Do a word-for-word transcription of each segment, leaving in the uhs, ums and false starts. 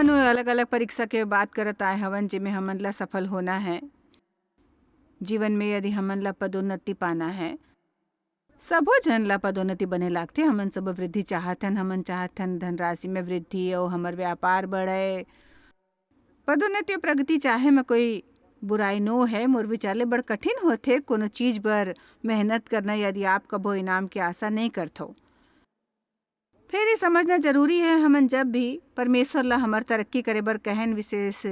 अलग-अलग परीक्षा के बात करत आए हवन, जेमे हमन ला सफल होना है। जीवन में यदि हमन ला पदोन्नति पाना है, सबो झन ला पदोन्नति बने लागथे। हमन सब वृद्धि चाहत हन, हमन चाहत हन धनराशि में वृद्धि अउ हमर व्यापार बढ़े। पदोन्नति अउ प्रगति चाहे में कोई बुराई नो है। मोर विचार ले बड़ कठिन होथे कोनो चीज बर मेहनत करना, यदि आप कभो इनाम के आशा नइ करथव। फेर ये समझना जरूरी है, हमन जब भी परमेश्वर ला हमर तरक्की करे बर कहन, विशेष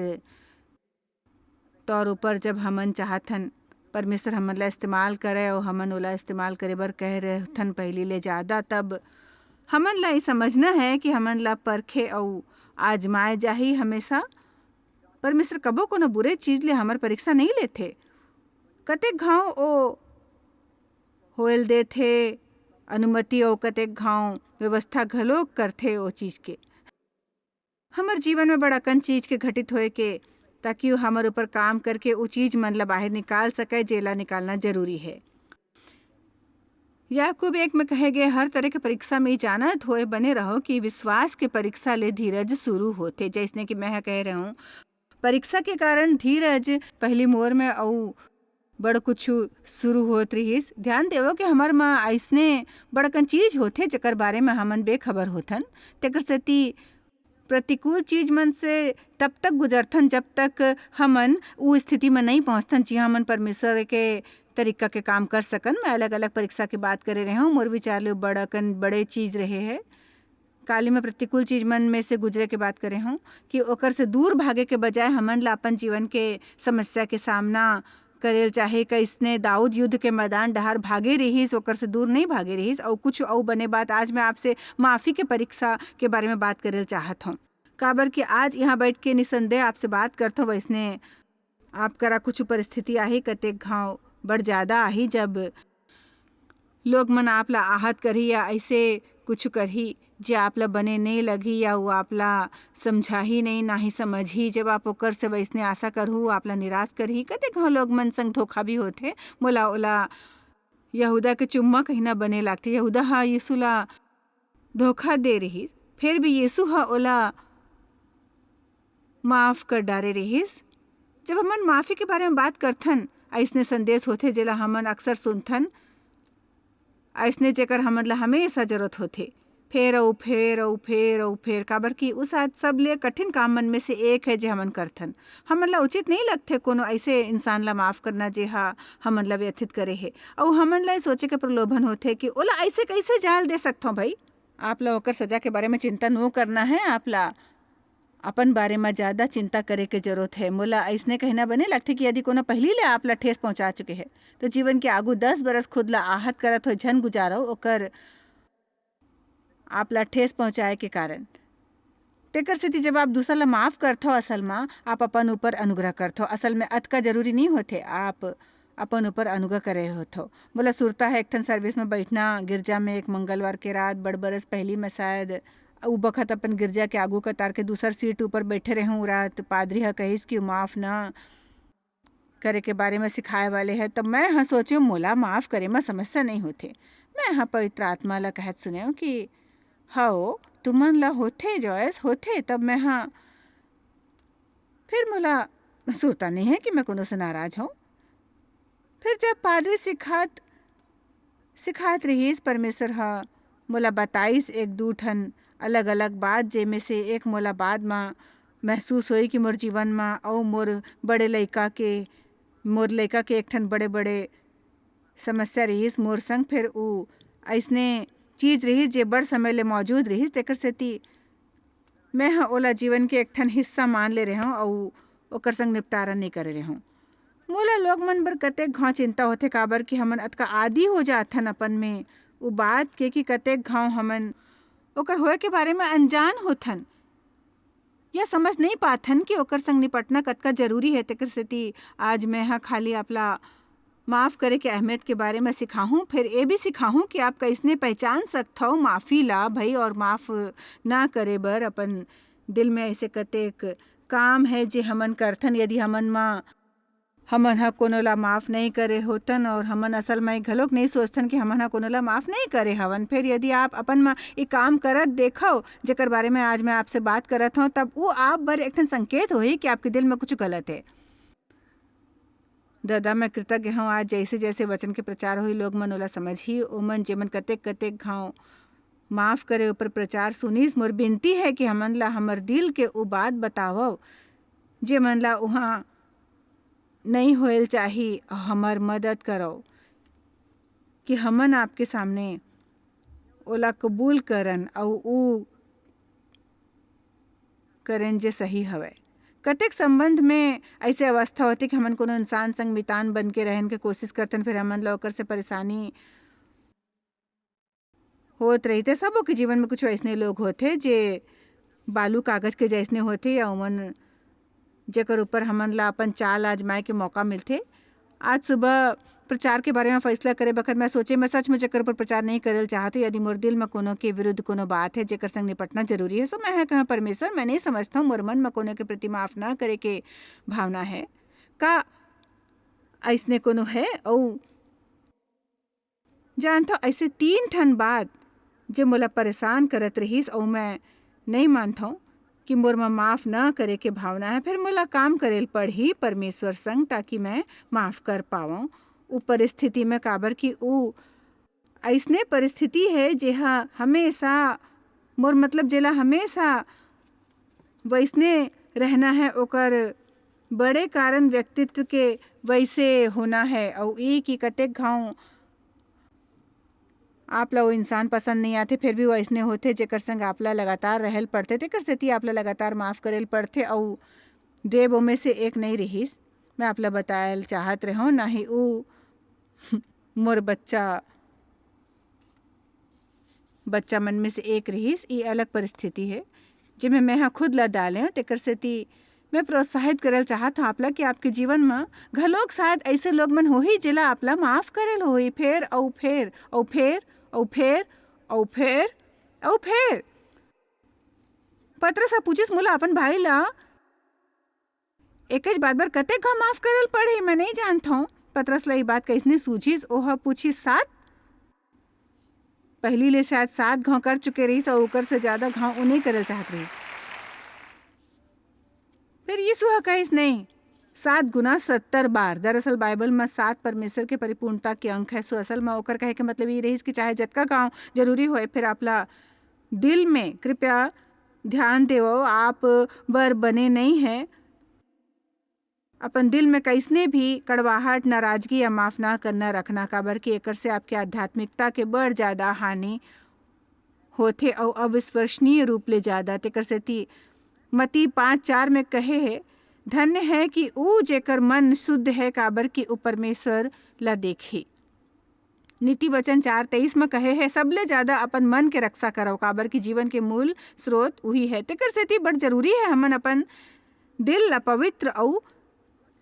तौर ऊपर जब हमन चाहत हन परमेश्वर हमन ला इस्तेमाल करे अउ हमन ओला इस्तेमाल करे बर कह रहथन पहिली ले ज़्यादा, तब हमन ला ये समझना है कि हमन ला परखे अउ आजमाए जाही हमेशा। परमेश्वर कबो कोनो बुरे चीज ले हमर परीक्षा नहीं लेथे। कतेक घाव ओ होयल देथे अनुमति अउ कतेक घाव व्यवस्था घलो करथे ओ चीज के। हमर जीवन में बड़ अकन चीज के घटित होए के, ताकि वो हमर ऊपर काम करके उ चीज मन ला बाहर निकाल सके, जेला निकालना जरूरी है। याकूब एक में कहे गए, हर तरह के परीक्षा में ई जानत होए बने रहो कि विश्वास के परीक्षा ले धीरज शुरू होथे। जैसने कि मैं ह कहे रहूं, परीक्षा के कारण धीरज पहली मोर में अउ बड़ कुछु शुरू होत रिहिस। ध्यान देवो कि हमर म अइसने बड़कन चीज होथे, जेकर बारे में हमन बेखबर होथन। तेकर सेती प्रतिकूल चीज मन से तब तक गुजरथन, जब तक हमन उ स्थिति में नहीं पहुंचथन, जिहां हमन परमेश्वर के तरीका के काम कर सकन। मैं अलग-अलग परीक्षा के बात करे रहे हूं। मोर विचार ले बड़ अकन बड़े चीज रहे है। काली में प्रतिकूल चीज मन में से गुजरे के बात करे हूं कि ओकर से दूर भागे के बजाय हमन ला अपन जीवन के समस्या के सामना करेल चाहे। कइसने दाऊद युद्ध के मैदान डहार भागे रिहिस, ओकर से दूर नहीं भागे रिहिस। अउ कुछ अउ बने बात, आज मैं आपसे माफी के परीक्षा के बारे में बात करेल चाहत हूं, काबर कि आज यहां बैठ के निसंदेह आपसे बात करथो, वैसने आप करा कुछ परिस्थिति आही, कतेक घाव बड़ ज्यादा आही, जब लोग मन आप ला आहत करही या ऐसे कुछ करही, जे आप ला बने नहीं लगही या वो आप ला समझाही नहीं, ना ही समझही। जब आप ओकर से वैसने आशा करहू, आप ला निराश करही। कतेक घाव लोग मन संग धोखा भी होथे। मोला ओला यहूदा के चुम्मा कहिना बने लागथे। यहूदा ह यीशु ला धोखा दे रिहिस, फेर भी यीशु ह ओला माफ कर डारे रिहिस। जब हमन माफी के बारे में बात करथन, अइसने संदेश होथे, जेला हमन अक्सर सुनथन, अइसने जेकर हमन ला हमेशा जरूरत होथे। फेर अउ फेर अउ फेर अउ फेर, काबर कि उ शायद सबले कठिन काम मन में से एक है, जे हमन करथन। हमन ला उचित नहीं लगथे कोनो अइसे इंसान ला माफ करना, जे हा हमन ला व्यथित करे हे। अउ हमन ला ये सोचे के प्रलोभन होथे कि ओला अइसे कइसे जाल दे सकथव भाई। आप ला ओकर सजा के बारे में चिंता नो करना है, आप ला अपन बारे म ज्यादा चिंता करे के जरूरत हे। मोला अइसने कहना बने लगथे कि यदि कोनो पहिली ले आप ला ठेस पहुंचा चुके हे, तो जीवन के आगू दस बरस खुद ला आहत करत होए झन गुजारो, ओकर आप ला ठेस पहुंचाए के कारण। तेकर सेती जब आप दूसर ला माफ करथो, असल म आप अपन ऊपर अनुग्रह करथो। असल में अतका जरूरी नहीं होथे आप अपन ऊपर अनुग्रह करे होथो। मोला सुरता है, एक ठन सर्विस में बैठना, गिरजा में एक मंगलवार के रात, बड़ बरस पहिली में शायद, उ बखत अपन गिरजा के आगू कतार के दूसर सीट ऊपर बैठे रहूं। रात पादरी ह कहिस कि माफ ना करे के बारे में सिखाए वाले है, तो मैं ह सोचे, मोला माफ करे में समस्या नहीं होथे। मैं ह पवित्र आत्मा ला कहत सुनेव कि हव, तुमन ला होथे जॉयस, होथे। तब मैं ह, फिर मोला सुरता नहीं है कि मैं कोनो से नाराज हूं। फिर जब पादरी सिखात, सिखात रिहिस, परमेश्वर ह मोला बताइस एक दू ठन अलग-अलग बात, जेमे से एक मोला बाद म महसूस होई कि मोर जीवन म अउ मोर बड़े लइका के, मोर लइका के एक ठन बड़े-बड़े समस्या रिहिस मोर संग। फिर उ अइसने चीज रिहिस, जे बड़ समय ले मौजूद रिहिस, तेकर सेती मैं ह ओला जीवन के एक ठन हिस्सा मान ले रेहेंव अउ ओकर संग निपटारा नइ करे रेहेंव। मोला लोग मन बर कतेक घांव चिंता होथे, काबर कि हमन अतका आदी हो जाथन अपन में उ बात के कि कतेक घांव हमन ओकर होए के बारे में अनजान होथन या समझ नइ पाथन कि ओकर संग निपटना कतका जरूरी हे। तेकर सेती आज मैं ह खाली आपला माफ करे के अहमियत के बारे में सिखाहूं, फेर ए भी सिखाहूं कि आप कइसने पहचान सकथव माफी ला, भई, और माफ ना करे बर अपन दिल में ऐसे कतेक काम है जे हमन करथन। यदि हमन म हमन ह कोनो ला माफ नहीं करे होतन और हमन असल में घलोक नहीं सोचथन कि हमन ह कोनो ला माफ नहीं करे हवन। फिर यदि आप अपन म ये काम करत देखव, जेकर बारे में आज मैं आपसे बात करत हूँ, तब वो आप बर एक ठन संकेत होही कि आपके दिल में कुछ गलत है। दादा, मैं कृतज्ञ हूँ, आज जैसे जैसे वचन के प्रचार होही, लोग मन ओला समझही। ओमन जेमन कतेक कतेक घाव माफ करे ऊपर प्रचार सुनिस, मोर बिनती है कि हमन ला हमर दिल के उ बात बतावव, जेमन ला उहाँ नहीं होएल चाही, हमर मदद करव कि हमन आपके सामने ओला कबूल करन अउ उ करन जे सही हवय। कतेक संबंध में ऐसे अवस्था होथे कि हमन कोनो इंसान संग मितान बन के रहन के कोशिश करथन, फिर हमन ला ओकर से परेशानी होत रहिथे। सबो के जीवन में कुछ अइसने लोग होथे जे बालू कागज के जैसने होथे, या ओमन जेकर ऊपर हमन ला अपन चाल आजमाए के मौका मिलथे। आज सुबह प्रचार के बारे में फैसला करे बखत मैं सोचे, मैं सचमुच एकर ऊपर प्रचार नहीं करल चाहत हूँ। यदि मोर दिल में कोनो के विरुद्ध कोनो बात है जेकर संग निपटना जरूरी है, सो मैं ह कहाँ, परमेश्वर, मैं नहीं समझता हूँ मोर मन में कोनो के प्रति माफ ना करे के भावना है का? ऐसने कोनो है? अउ जानथव, ऐसे तीन ठन बात जे मोला परेशान करत रहिस, अउ मैं नइ मानथव कि मोर म माफ न करे के भावना हे, फेर मोला काम करे ल पड़ही परमेश्वर संग, ताकि मैं माफ कर पावंव उ परिस्थिति में, काबर कि उ अइसने परिस्थिति हे, जेहा हमेशा, मोर मतलब, जेला हमेशा वइसने रहना हे, ओकर बड़े कारण व्यक्तित्व के वइसे होना हे। अउ ए कि कतेक घांव आप ला वो इंसान पसंद नइ आथे, फेर भी वो अइसने होथे, जेकर संग आप ला लगातार रहे ल पड़थे, तेकर सेती आप ला लगातार माफ करे ल पड़थे। अउ डेब ओमे से एक नइ रिहिस, मैं आप ला बताए ल चाहत रेहेंव, ना ही उ मोर बच्चा, बच्चा मन में से एक रिहिस। ये अलग परिस्थिति हे, जेमे मैं ह खुद ला डालेंव, तेकर सेती मैं प्रोत्साहित करे ल चाहत हंव आप ला कि आपके जीवन म घलोक शायद अइसे लोग मन होही, जेला आप ला माफ करे ल होही, फेर अउ फेर अउ फेर अउ फेर अउ फेर अउ फेर। पतरस ह पूछिस, "मोला अपन भाई ला एकेच बात बर कतेक घांव माफ करे ल पड़ही? मैं नइ जानथंव।" पतरस ला ये बात कइसने सूझिस? ओह पूछिस, "सात?" पहिली ले शायद सात घांव कर चुके रहिस अउ ओकर से ज्यादा घांव ओ नइ करे ल चाहत रहिस। फेर यीशु ह कहिस, "नहीं, सात गुना सत्तर बार।" दरअसल बाइबल म सात परमेश्वर के परिपूर्णता के अंक हे। सो असल म ओकर कहे के मतलब ये रहिस कि चाहे जतका घांव जरूरी होय, फेर आप ला दिल में, कृपया ध्यान देवव, आप बर बने नइ हे अपन दिल में कइसने भी कड़वाहट, नाराजगी या माफ ना करना रखना, काबर कि एकर से आपके आध्यात्मिकता के बड़ ज्यादा हानि होथे अउ अविश्वसनीय रूप ले ज्यादा। तेकर सेती मती पाँच चार में कहे हे, "धन्य हे कि ऊ जेकर मन शुद्ध हे, काबर कि ऊ परमेश्वर ला देखही।" नीति वचन चार तेईस में कहे हे, "सबले ज्यादा अपन मन के रक्षा करव, काबर कि जीवन के मूल स्रोत उही हे।" तेकर सेती बड़ जरूरी हे हमन अपन दिल ला पवित्र अउ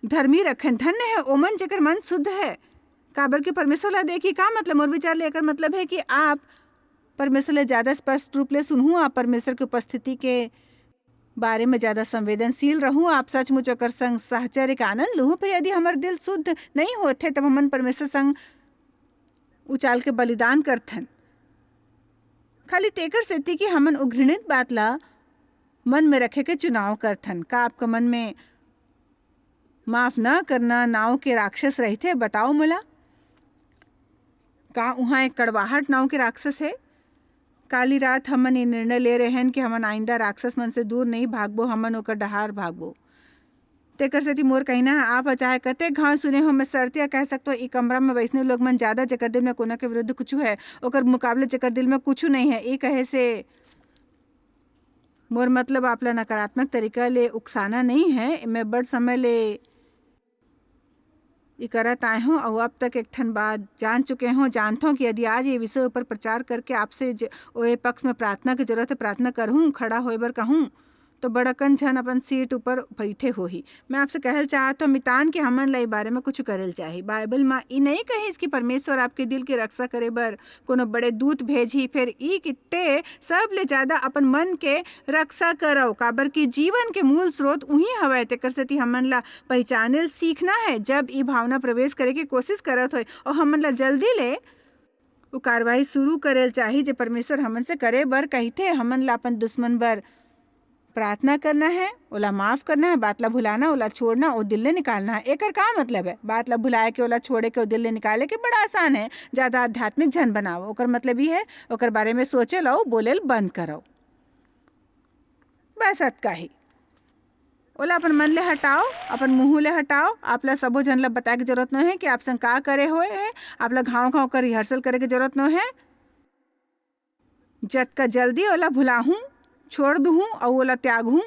धर्मी रखें। धन्य हे ओमन जेकर मन शुद्ध हे, काबर कि परमेश्वर ला देखही। का मतलब? मोर विचार ले एकर मतलब हे कि आप परमेश्वर ले ज्यादा स्पष्ट रूप ले सुनहू, आप परमेश्वर के उपस्थिति के बारे में ज्यादा संवेदनशील रहूं, आप सचमुच ओकर संग सहचर्य के आनंद लूहू। फिर यदि हमर दिल शुद्ध नहीं होथे, तब हमन परमेश्वर संग उचाल के बलिदान करथन, खाली तेकर सेती कि हमन उ घृणित बात ला मन में रखे के चुनाव करथन। का आपका मन में माफ ना करना नाव के राक्षस रहिथे? बताओ मोला, का उहाँ एक कड़वाहट नाव के राक्षस हे? काली रात हमन ये निर्णय ले रहे हन कि हमन आइंदा राक्षस मन से दूर नहीं भागबो, हमन ओकर डहार भागबो। तेकर सेती मोर कहिना हे, आप ह चाहे कतेक घांव सुने हो, मैं सरतिया कह सकथों, ई कमरा में वइसने लोग मन ज्यादा, जेकर दिल में कोनो के विरुद्ध कुछु हे, ओकर मुकाबले जेकर दिल में कुछु नहीं हे। ई कहे से मोर मतलब आप ला नकारात्मक तरीका ले उकसाना नहीं हे। मैं बड़ समय ले ई करत आए हों अउ अब तक एक ठन बात जान चुके हों, जानथों कि यदि आज ये विषय ऊपर प्रचार करके आपसे ज-, ओए पक्ष में प्रार्थना की जरूरत है, प्रार्थना करहूँ, खड़ा होए बर कहूँ, तो बड़कन झन अपन सीट ऊपर बइठे होही। मैं आपसे कहल चाहत हूँ, मितान, कि हमन ला ए बारे में कुछ करल चाही। बाइबल म ई नइ कहिस कि परमेश्वर आपके दिल के रक्षा करे बर कोनो बड़े दूत भेजही, फेर ई कि ते सब ले ज्यादा अपन मन के रक्षा करव, काबर कि जीवन के मूल स्रोत उही हवय। तेकर सेती हमन ला पहिचाने ल सीखना है, जब ई भावना प्रवेश करे के कोशिश करत होय, अउ हमन ला जल्दी ले वो कार्रवाई शुरू करे ल चाही, जे परमेश्वर हमन से करे बर कहिथे। हमन ला अपन दुश्मन बर प्रार्थना करना है, ओला माफ करना है, बात ला भुलाना, ओला छोड़ना, ओ दिल ले निकालना है। एकर का मतलब है? बात ला भुलाए के, ओला छोड़े के, ओ दिल ले निकाले के बड़ा आसान है। ज्यादा आध्यात्मिक झन बनाव। ओकर मतलब ई है, ओकर बारे में सोचे ल अउ बोले ल बंद करव। बस अतका ही। ओला अपन मन ले हटाव, अपन मुंह ले हटाव। आप ला सबो झन ला बताए के जरूरत नोहे कि आप संग का करे होए हे। आप ला घाव-घाव कर rehearsal करे के जरूरत नोहे। जतका जल्दी ओला भुलाहूं, छोड़ दुहूं अउ ओला त्यागहूं,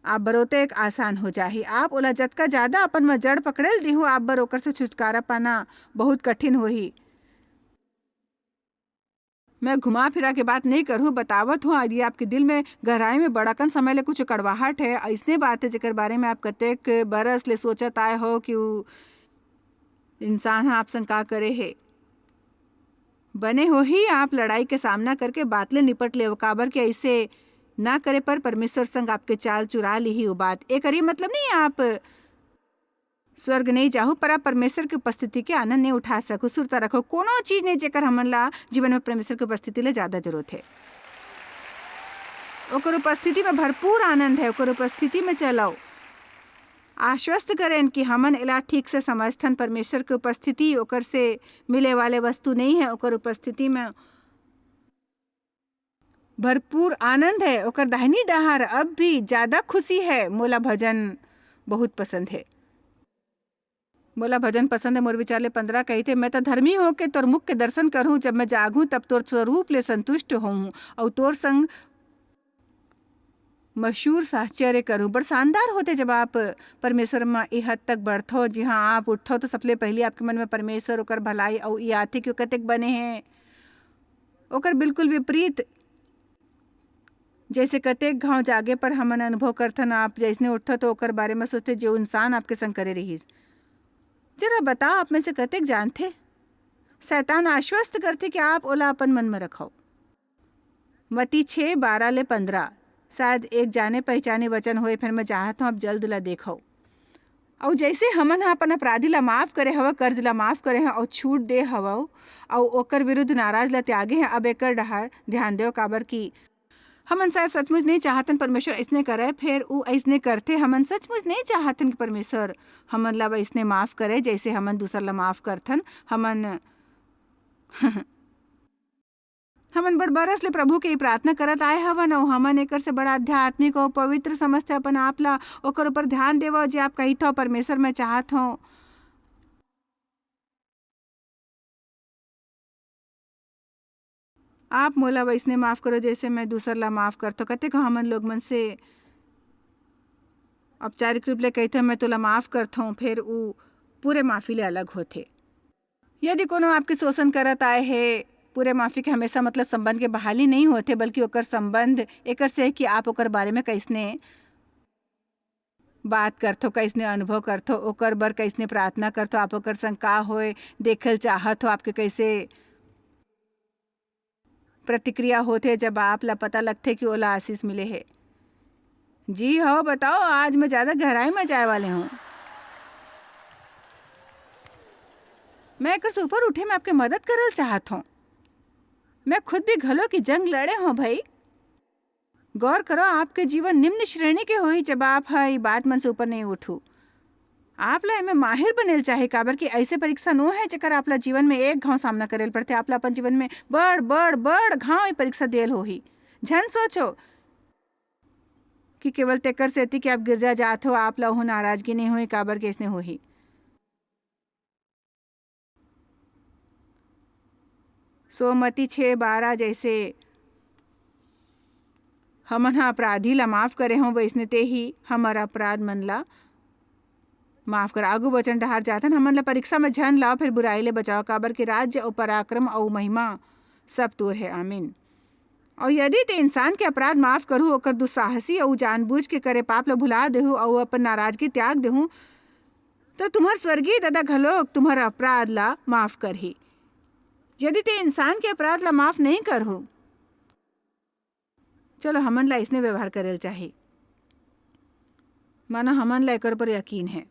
आप बर ओतेक आसान हो जाही। आप ओला जतका ज्यादा अपन म जड़ पकड़े ल दिहू, आप बर ओकर से छुटकारा पाना बहुत कठिन होही। मैं घुमा फिरा के बात नइ करहूं, बतावत हूं, यदि आपके दिल में गहराई में बड़कन समय ले कुछ कड़वाहट है, अइसने बात है, जेकर बारे में आप कतेक बरस ले सोचत आए हो कि उ इंसान ह आप संग का करे हे। बने होही, आप लड़ाई के सामना करके बात ले निपट लेव, काबर कि अइसे ना करे पर परमेश्वर संग आपके चाल चुरा लिही। वो बात एकर ये मतलब नहीं आप स्वर्ग नहीं जाहू, पर आप परमेश्वर की उपस्थिति के आनंद नहीं उठा सकू। सुरता रखो, कोनो चीज नहीं जेकर हमन ला जीवन में परमेश्वर की उपस्थिति ले ज्यादा जरूरत है। ओकर उपस्थिति में भरपूर आनंद है, ओकर उपस्थिति में चलाओ। आश्वस्त करें कि हमन एला ठीक से समझथन। परमेश्वर के उपस्थिति ओकर से मिले वाले वस्तु नहीं है, ओकर उपस्थिति में भरपूर आनंद है, ओकर दाहिनी डहार अब भी ज्यादा खुशी है। मोला भजन बहुत पसंद है। मोला भजन पसंद है, मोर विचार ले पंद्रह कहिथे, "मैं तो धर्मी होके तोर मुख के दर्शन करहूं, जब मैं जागहूं, तब तोर स्वरूप ले संतुष्ट होहूं, अउ तोर संग मशहूर साहचर्य करहूं।" बड़ शानदार होथे, जब आप परमेश्वर म ए हद तक बढ़थो, जिहां आप उठथो, तो सबले पहिली आपके मन में परमेश्वर, ओकर भलाई अउ ई आथे कि ओ कतेक बने हे। ओकर बिल्कुल विपरीत, जैसे कतेक घांव जागे पर हमन अनुभव करथन, आप जैसने उठथो, तो ओकर बारे में सोचथे, जो इंसान आपके संग करे रहिस। जरा बताओ, आप में से कतेक जानथे? शैतान आश्वस्त करथे कि आप ओला अपन मन में रखव। मती छः बारह ले पंद्रह, शायद एक जाने पहचाने वचन होए, फेर मैं चाहत हूँ आप जल्द ला देखव। अउ जैसे हमन ह अपन अपराधी ला माफ करे हवय, कर्ज ला माफ करे हवय अउ छूट दे हवव, अउ ओकर विरुद्ध नाराज ला त्यागे हैं, अब एकर डहार ध्यान देव, काबर कि हमन शायद सचमुच नहीं चाहतन परमेश्वर अइसने करे, फेर उ अइसने करथे। हमन सचमुच नहीं चाहतन कि परमेश्वर हमन ला अइसने माफ करे, जैसे हमन दूसर ला माफ करथन। हमन हमन बड़ बरस ले प्रभु के ई प्रार्थना करत आए हवन, अउ हमन एकर से बड़ा आध्यात्मिक अउ पवित्र समझथे अपन आप ला। ओकर ऊपर ध्यान देवव, जे आप कहिथव, "परमेश्वर, मैं चाहत हौं, आप मोला वइसने माफ करो, जैसे मैं दूसर ला माफ करथौं।" कतेक हमन लोग मन से औपचारिक रूप ले कहिथन, "मैं तोला माफ करथौं," फेर ऊ पूरे माफी ले अलग होथे। यदि कोनो आपके शोषण करत आए हे, पूरे माफी के हमेशा मतलब संबंध के बहाली नहीं होथे, बल्कि ओकर संबंध एकर से हे कि आप ओकर बारे में कइसने बात करथो, कइसने अनुभव करथो, ओकर बर कइसने प्रार्थना करथो, आप ओकर संग का होए, देखल चाहत हो, आपके कइसे प्रतिक्रिया होथे, जब आप ला पता लगथे कि ओला आशीष मिले हे। जी हव, बताओ, आज मैं ज्यादा गहराई में जाए वाले हूँ। मैं एकर से ऊपर उठे में आपके मदद करल चाहत हूँ। मैं खुद भी घलो की जंग लड़े हूँ भाई। गौर करो, आपके जीवन निम्न श्रेणी के होही, जब आप ह ई बात मन से ऊपर नहीं उठू। आप ला एमे माहिर बनेल चाही, काबर कि ऐसे परीक्षा नो है, जेकर आप ला जीवन में एक घाव सामना करेल पड़थे। आप ला अपन जीवन में बड़, बड़, बड़ घाव ई परीक्षा देल होही। झन सोचो कि केवल तेकर सेती कि आप गिरजा जात हो, आप ला ओहू नाराजगी नहीं होही, काबर कि अइसने होही। सो मती छः बारह जैसे हमन ह अपराधी ला माफ करे हों, वैसने ते ही हमर अपराध मन ला माफ कर। आगू वचन डहार जाथन, हमन ला परीक्षा में झन लाओ, फिर बुराई ले बचाओ, काबर के राज्य अउ पराक्रम अउ महिमा सब तोर है। आमीन। अउ यदि ते इंसान के अपराध माफ करहू, ओकर दुस्साहसी अउ जानबूझ के करे पाप ल भुला देहू अउ अपन नाराजगी त्याग देहू, त तुम्हर स्वर्गीय ददा घलोक तुम्हर अपराध ला माफ करही। यदि ते इंसान के अपराध ला माफ नहीं करहू, चलो, हमन ला अइसने व्यवहार करे ल चाही, मानो हमन ला एकर ऊपर यकीन हे।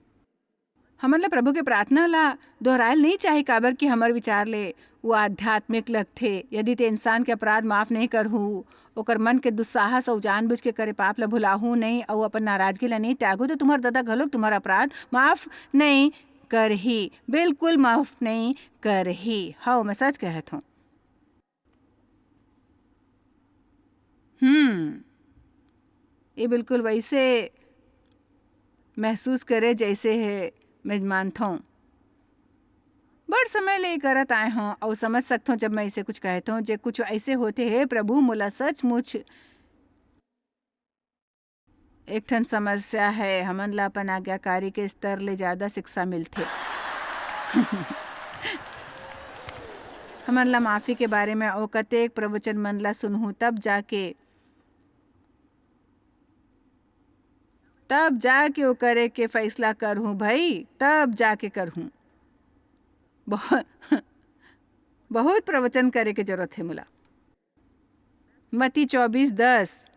हमन ला प्रभु के प्रार्थना ला दोहरायल नहीं चाही, काबर कि हमर विचार ले वो आध्यात्मिक लगथे। यदि ते इंसान के अपराध माफ नहीं करहू, ओकर मन के दुस्साहस अउ जानबूझ के करे पाप ला भुलाहू नहीं, अउ अपन नाराजगी ला नहीं त्यागहू, त तुम्हर ददा घलोक तुम्हर अपराध माफ नहीं करही, बिल्कुल माफ नहीं करही। हव, मैं सच कहत हूँ। हम्म, ये बिल्कुल वैसे महसूस करे जैसे हे, मैं मानथौं। बड़ समय ले करत आए हों अउ समझ सकथौं, जब मैं इसे कुछ कहथौं, जे कुछ ऐसे होथे, "हे प्रभु, मोला सचमुच एक ठन समस्या है, हमन ला अपन आज्ञाकारी के स्तर ले ज्यादा शिक्षा मिलथे।" हमन ला माफी के बारे में अउ कतेक प्रवचन मन ला सुनहूं, तब जाके, तब जाके वो करे के फैसला करहूं भाई, तब जाके करहूं। बहुत, बहुत प्रवचन करे के जरूरत है मोला। मत्ती चौबीस दस।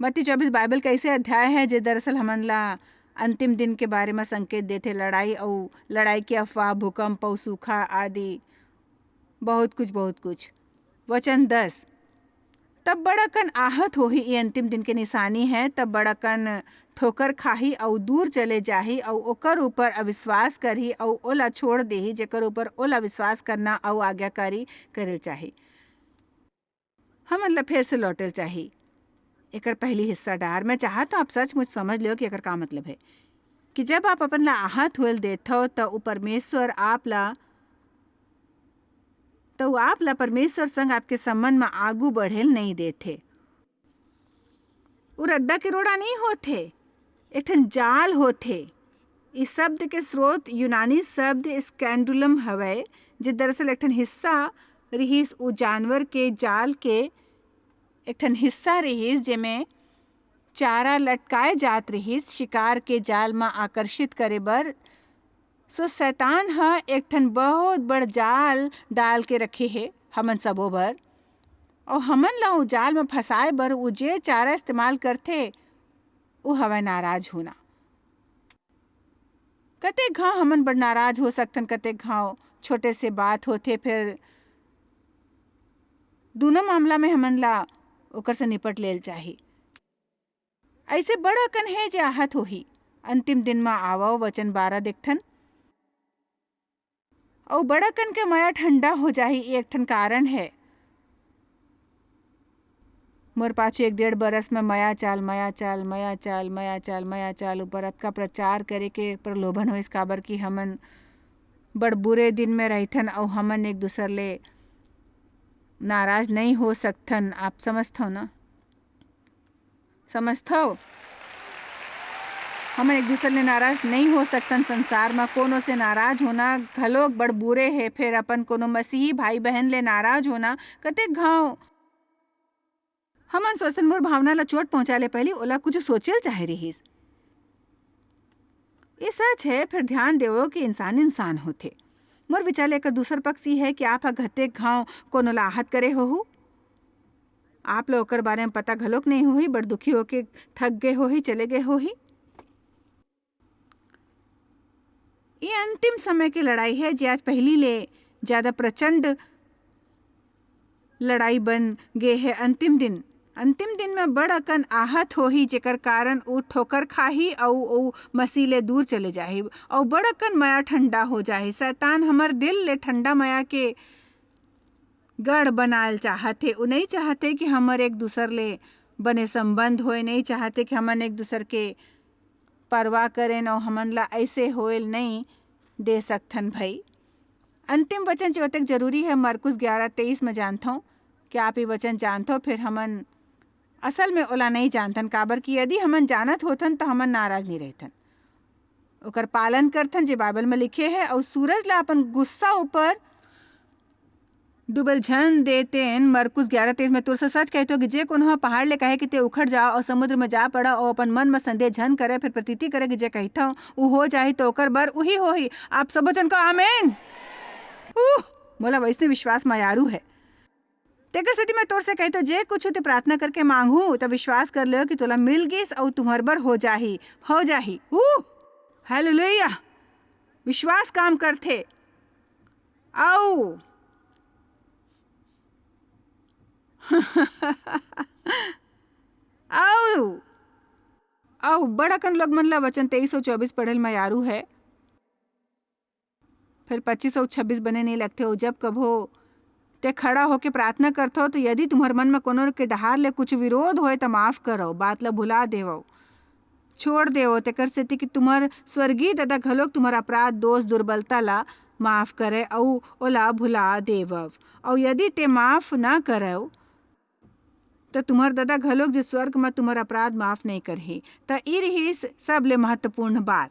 मत्ती चौबीस बाइबल का ऐसे अध्याय है, जे दरअसल हमन ला अंतिम दिन के बारे में संकेत देथे। लड़ाई अउ लड़ाई की अफवाह, भूकंप अउ सूखा आदि, बहुत कुछ, बहुत कुछ। वचन दस, "तब बड़ा कन आहत होही," ये अंतिम दिन के निशानी है, "तब बड़ा कन ठोकर खाही अउ दूर चले जाही, अउ ओकर ऊपर अविश्वास करही, अउ ओला छोड़ देही, जेकर ऊपर ओला विश्वास करना अउ आज्ञाकारी करे ल चाही।" हमन ला फेर से लौटे ल चाही। एकर पहली हिस्सा डार, मैं चाहत हूँ आप सचमुच समझ लियो कि एकर का मतलब है, कि जब आप अपन ला आहत होए ल देथव, त उ परमेश्वर आप ला, त उ आप ला परमेश्वर संग आपके संबंध म आगू बढ़े ल नहीं देथे। उ रद्दा के रोड़ा नहीं होथे, एक ठन जाल होथे। इस शब्द के स्रोत यूनानी शब्द स्कैंडुलम हवय, जे दरअसल एक ठन हिस्सा रिहिस उ जानवर के जाल के, एक ठन हिस्सा रिहिस जेमे चारा लटकाए जात रिहिस शिकार के जाल म आकर्षित करे बर। सो शैतान ह एक ठन बहुत बड़ जाल डाल के रखे हे हमन सबो बर, अउ हमन ला उ जाल म फंसाए बर उ जे चारा इस्तेमाल करथे, उ हवय नाराज होना। कतेक घांव हमन बड़ नाराज हो सकथन, कतेक घांव छोटे से बात होथे, फेर दूनों मामला में हमन ला ओकर से निपट लेल चाही। ऐसे बड़ अकन हे जे आहत होही। अंतिम दिन म आवव, वचन बारह देखथन। अउ बड़ अकन के मया ठंडा हो जाही, ये एक ठन कारण हे। मोर पाछू एक डेढ़ बरस में मया चाल, मया चाल, मया चाल, मया चाल, मया चाल ऊपर अतका प्रचार करे के प्रलोभन होइस, काबर कि हमन बड़ बुरे दिन में रहिथन अउ हमन एक दूसर ले नाराज नहीं हो सकथन। आप समझथव ना? समझथव? हमन एक दूसर ले नाराज नहीं हो सकथन। संसार म कोनो से नाराज होना घलोक बड़ बुरे हे। फेर अपन कोनो मसीही भाई बहन ले नाराज होना, कतेक घांव हमन सोचथन, "मोर भावना ला चोट पहुंचाए ले पहिली ओला कुछ सोचे ल चाहे रिहिस।" ये सच हे, फेर ध्यान देवो कि इंसान इंसान होथे। मोर विचार ले एकर दूसर पक्ष ई हे कि आप ह कतेक घांव कोनो ला आहत करे होहू। आप ला ओकर बारे में पता घलोक नहीं होही, बड़ दुखी होके थक गए होही, चले गए होही। ये अंतिम समय के लड़ाई हे, जे आज पहिली ले ज्यादा प्रचंड लड़ाई बन गे हे। अंतिम दिन, अंतिम दिन में बड़ अकन आहत होही, जेकर कारण उ ठोकर खाही अउ, अउ मसीह ले दूर चले जाही, अउ बड़ अकन मया ठंडा हो जाही। शैतान हमर दिल ले ठंडा मया के गढ़ बनायल चाहत हे। उ नहीं चाहते कि हमर एक दूसर ले बने संबंध होए, नहीं चाहते कि हमन एक दूसर के परवाह करेन अउ हमन ला ऐसे होएल नहीं दे सकथन भई। अंतिम वचन जो ओतेक जरूरी हे, मरकुस ग्यारह तेईस में जानथौं। क्या आप ये वचन जानथव? फिर हमन असल में ओला नहीं जानथन, काबर कि यदि हमन जानत होथन, त हमन नाराज नहीं रहथन। ओकर पालन करथन, जे बाइबल में लिखे हे, अउ सूरज ला अपन गुस्सा ऊपर डूबल झन दे तेन। मरकुस ग्यारह तेईस में तोर से सच कहथों कि जे कोनो ह पहाड़ ले कहे कि ते उखड़ जा अउ समुद्र में जा पड़ा अउ अपन मन में संदेह झन करे, फिर प्रतीति करे कि जे कहिथों उ हो जाही, तो ओकर बर उही होही। आप सबो झन का आमेन। उह, मोला वैसने विश्वास मयारू हे। तेकर सेती मैं तोर से कहिथों, जे कुछु ते प्रार्थना करके मांगहू, त विश्वास कर लेव कि तोला मिल गिस अउ तुम्हर बर हो जाही, हो जाही। उह, हालेलुया। विश्वास काम करथे। अउ, अउ, अउ बड़ अकन लोग मन ला वचन तेईस अउ चौबीस पढ़े ल मयारू हे। फिर पच्चीस अउ छब्बीस बने नहीं लगथे। अउ जब कभो ते खड़ा होके प्रार्थना करथो, तो यदि तुम्हर मन में कोनो के डहार ले कुछ विरोध होए, त माफ करो, बात ला भुला देवो, छोड़ देवो, तेकर सेती कि तुम्हर स्वर्गीय ददा घलोक तुम्हर अपराध, दोष, दुर्बलता ला माफ करे अउ ओला भुला देवव। अउ यदि ते माफ ना करव, त तुम्हर ददा घलोक जे स्वर्ग म तुम्हर अपराध माफ नहीं करही। त ई रिहिस सबले महत्वपूर्ण बात।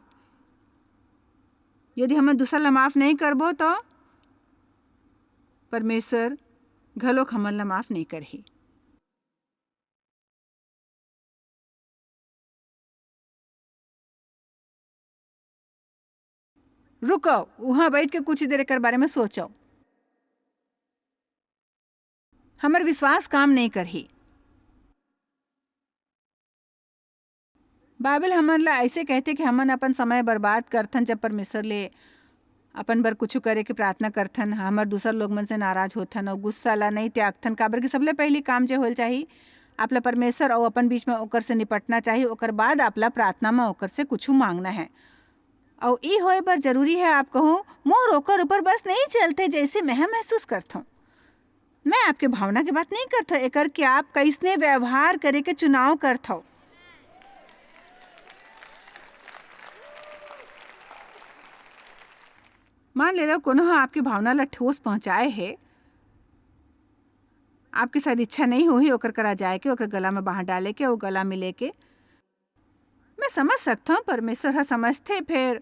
यदि हमन दूसर ला माफ नहीं करबो, त परमेश्वर घलोक हमन ला माफ नहीं करही। रुको, उहाँ बैठ के कुछ देर एकर बारे में सोचो। हमर विश्वास काम नहीं करही। बाइबल हमन ला ऐसे कहथे कि हमन अपन समय बर्बाद करथन, जब परमेश्वर ले अपन बर कुछु करे के प्रार्थना करथन, हमर दूसर लोग मन से नाराज होथन अउ गुस्सा ला नहीं त्यागथन, काबर कि सबले पहली काम जे होल चाही, आप ला परमेश्वर अउ अपन बीच में ओकर से निपटना चाही, ओकर बाद आप ला प्रार्थना में ओकर से कुछु मांगना है। अउ ई होए बर जरूरी है, आप कहूँ, मोर ओकर ऊपर बस नहीं चलथे, जैसे मैं महसूस करथौं। मैं आपके भावना के बात नहीं करथौं, एकर कि आप कैसने व्यवहार करे के चुनाव करथौ। मान ले लो, कोनो ह आपके भावना ला ठोस पहुंचाए हे, आपके शायद इच्छा नहीं होही ओकर करा जाए के, ओकर गला में बांह डाले के, अउ गला मिले के। मैं समझ सकथौं, परमेश्वर ह समझथे, फेर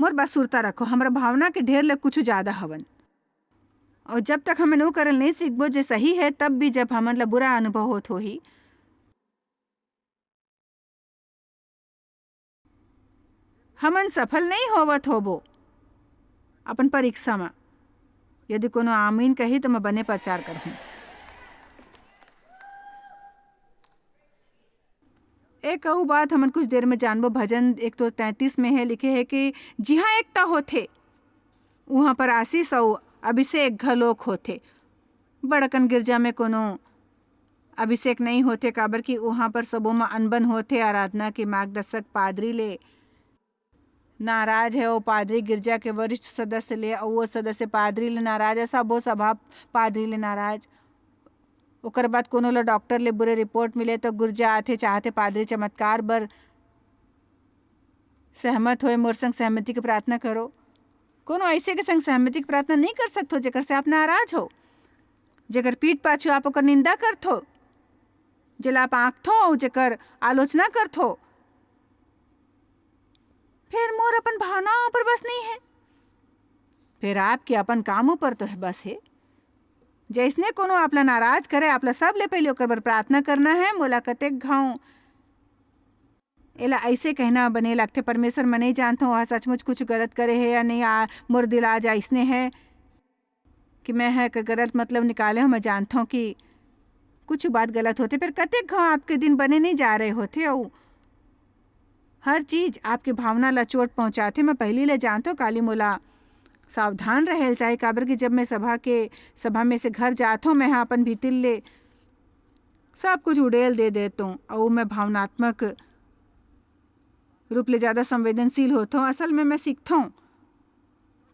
मोर बात सुरता रखो, हमरा भावना के ढेर ले कुछु ज्यादा हवन। अउ जब तक हमन ओ करल नहीं सीखबो जे सही है, तब भी जब हमन ला बुरा अनुभव होत होही, हमन सफल नहीं होवत होबो अपन परीक्षा म। यदि कोनो आमीन कही, तो मैं बने प्रचार करहूं। एक अऊ बात हमन कुछ देर में जानबो। भजन एक सौ तैंतीस में है, लिखे है कि जिहाँ एकता होथे, उहाँ पर आशीष अऊ अभिषेक घलोक होथे। बड़कन गिरजा में कोनो अभिषेक नहीं होथे, काबर कि उहाँ पर सबो म अनबन होथे। आराधना के मार्गदर्शक पादरी ले नाराज है, वो पादरी गिरजा के वरिष्ठ सदस्य ले, अऊ वो सदस्य पादरी ले नाराज है, सबो सभा पादरी ले नाराज। ओकर बाद कोनो ल डॉक्टर ले बुरे रिपोर्ट मिले, तो गिरजा आथे, चाहथे पादरी चमत्कार बर सहमत होए, मोर संग सहमति के प्रार्थना करो। कोनो ऐसे के संग सहमति के प्रार्थना नहीं कर सकथो, जेकर से आप नाराज हो, जेकर पीठ पाछू आप ओकर निंदा करथो, जेला आप आंकथो, जेकर आलोचना करथो। फेर मोर अपन भावना ऊपर बस नहीं है, फेर आपके अपन काम ऊपर तो है, बस है। जैसने कोनो आप ला नाराज करे, आप ला सबले पहले ओकर बर प्रार्थना करना है। मोला कतेक घाव एला ऐसे कहना बने लगथे, "परमेश्वर, मैं नहीं जानथौं, वह सचमुच कुछ गलत करे है या नहीं, आ, मोर दिल आज ऐसने है कि मैं है एकर गलत मतलब निकाले हौं, मैं जानथौं कि कुछ बात गलत होथे।" फेर कतेक घाव आपके दिन बने नहीं जा रहे होथे, अऊ हर चीज आपके भावना ला चोट पहुंचाथे। मैं पहली ले जानथौं, काली मोला सावधान रहेल चाही, काबर कि जब मैं सभा के, सभा में से घर जाथौं, मैं हा अपन भीतर ले सब कुछ उड़ेल दे देथौं, अऊ मैं भावनात्मक रूप ले ज्यादा संवेदनशील होथौं। असल में मैं सीखथौं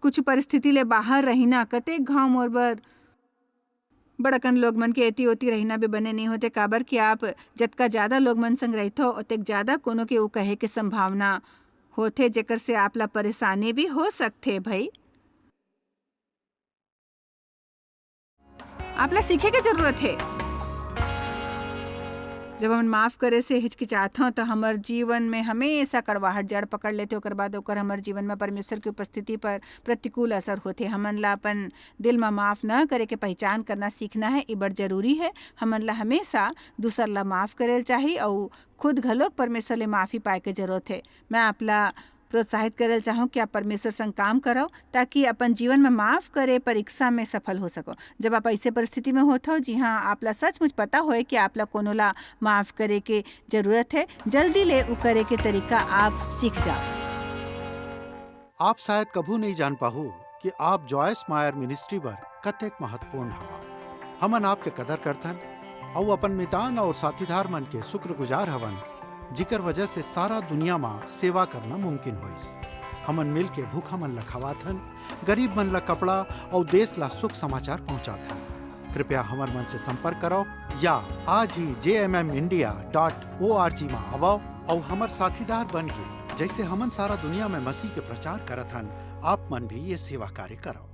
कुछ परिस्थिति ले बाहर रहिना। कतेक घाव मोर बर बड़कन लोग मन के एती ओती रहिना भी बने नहीं होथे, काबर कि आप जतका ज्यादा लोग मन संग रहिथो, ओतेक ज्यादा कोनो के ऊ कहे के संभावना होथे, जेकर से आप ला परेशानी भी हो सकथे। भाई, आप ला सीखे के जरूरत है। जब हमन माफ करे से हिचकिचाथन, तो हमर जीवन में हमेशा कड़वाहट जड़ पकड़ लेथे। ओकर बाद ओकर हमर जीवन में परमेश्वर की उपस्थिति पर प्रतिकूल असर होथे। हमन ला अपन दिल में माफ न करे के पहचान करना सीखना है, ये बड़ जरूरी है। हमन ला हमेशा दूसर ला माफ करे ल चाही, अउ खुद घलोक परमेश्वर ले माफी पाए के जरूरत है। मैं आप ला प्रोत्साहित करे ल चाहूँ कि आप परमेश्वर संग काम करव, ताकि अपन जीवन में माफ करे परीक्षा में सफल हो सको। जब आप ऐसे परिस्थिति में होत हो, जी हाँ, आप ला सचमुच पता होए कि आप ला कोनो ला माफ करे के जरूरत है, जल्दी ले उ करे के तरीका आप सीख जाओ। आप शायद कभू नहीं जान पाहू कि आप जॉयस मायर मिनिस्ट्री बर कतेक महत्वपूर्ण हवा। हमन आपके कदर करथन, अउ अपन मितान अउ साथीदार मन के शुक्रगुजार हवन, जिकर वजह से सारा दुनिया मा सेवा करना मुमकिन होइस। हमन मिल के भूखा मन ला खवाथन, गरीब मन ला कपड़ा अउ देश ला सुख समाचार पहुंचाथन। कृपया हमर मन से संपर्क करो या आज ही जे M M India dot O R G मा आवव अउ हमर साथीदार बन के, जैसे हमन सारा दुनिया में मसीह के प्रचार करत हन, आप मन भी ये सेवा कार्य करो।